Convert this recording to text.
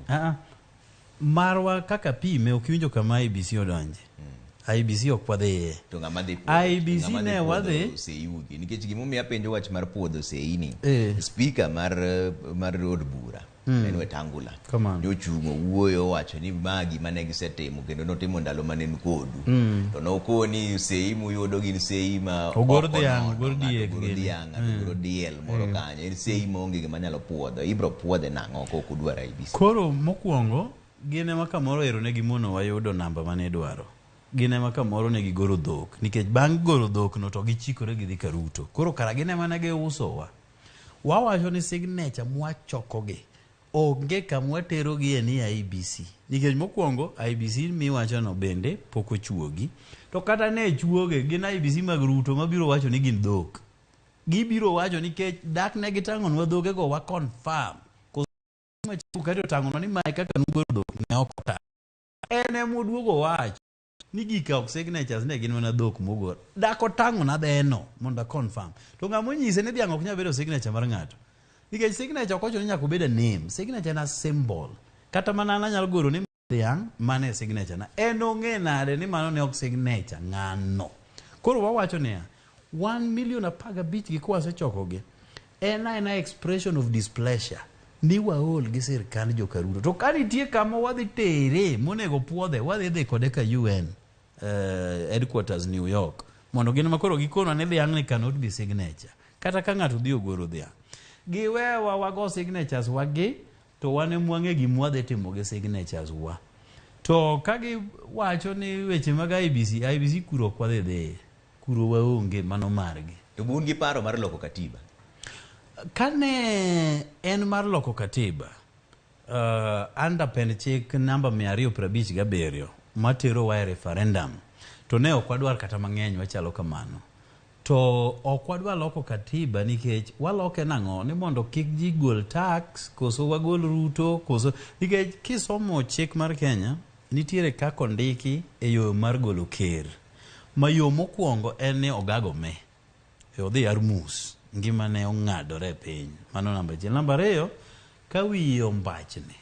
Ah, ah. Marwa kaka pime ok iwinjo kama IEBC odonje. IEBC ok wadhiye. To ng'ama dhi puodho- IEBC ng'ama dhi ne puodho wadhi- seiugi nikech gimomiyo apenjo wach mar puodho sei ni Eh. speaker mar mar od bura en Wetangula Kamano. jochung' owuoyo owacho ni ma gima ne gisetimo kendo notimo ndalo mane en kodu to nokoni sei muyudo gin sei ma Ogor ok dhiang', onono, ogor ng'ato diek ogoro gini. dhiang' ng'ato ogoro diel moro kanyo en sei maonge gima nyalo puodho ibro puodhe nang'o kok udwar IEBC Koro mokwongo gin ema kamoro ero ne gimono wayudo namba mane idwaro. Gin ema kamoro ne gigoro dhok nikech bang' goro dhok no to gichikore gidhi ka Ruto. Koro kara gin ema ne giusowa. Wawacho ni signature mwachokogi onge kama waterogie ni IEBC. Nikech mokwongo IEBC miwachono bende pok ochuogi. To kata ne chuoge gin IEBC mag Ruto mabiro wacho ni gin dhok. Gibiro wacho nikech dak ne gitang'onwa dhogego wa confirm. Koso Chebukati otang'onwa ni mae kaka nugoro dhok ne ok otang'. En ema oduogo wacho ni gika ok signatures ne gin mana dhok mogor. Dak otang'ona dheno mondo a confirm. To ng'ama onyise ni dhiang' ok nyal bedo signature mar ng'ato. Nikech signature ok ochuno ni nyaka obed a name. Signature en a symbol. Kata mana an anyalo goro ni dhiang' mano e signature na. En ong'e nade ni mano ne ok signature ng'ano. Koro wawacho niya, 1 million 15 gi kwasechokogi, en aena expression of displeasure ni waol gi sirkand joka Ruto. To ka nitie kama wadhi tere monego puodhe, wadhi dhi kode ka UN headquarters New York mondo gin ma koro gikonwa ni dhiang' ni cannot be signature. Kata ka ng'ato dhi ogoro dhiang'. Giwewa wago signatures wagi to wan ema wang'e gima wadhi timo gi signatures wa. To ka giwacho ni weche mag IEBC, IEBC kuro ok wadhi dhiye. Kuro waonge, mano margi. To be un gi paro mar loko katiba? Kane en mar loko katiba, under pend chik namba 257 materowa e referendum, to ne ok wadwar kata mang'eny machalo kamano. To ok wadwa loko katiba nikech waloke nang'o? Ni mondo kik ji gol tax, koso wagol Ruto, koso nikech kisomo chik mar Kenya, nitiere kaka ondiki e yo mar golo ker. Ma yo mokwongo en ni ogago me. Odhi Armus, ngimane ong'adore e piny. Mano namba achiel. Namba ariyo, ka wiye ombachni.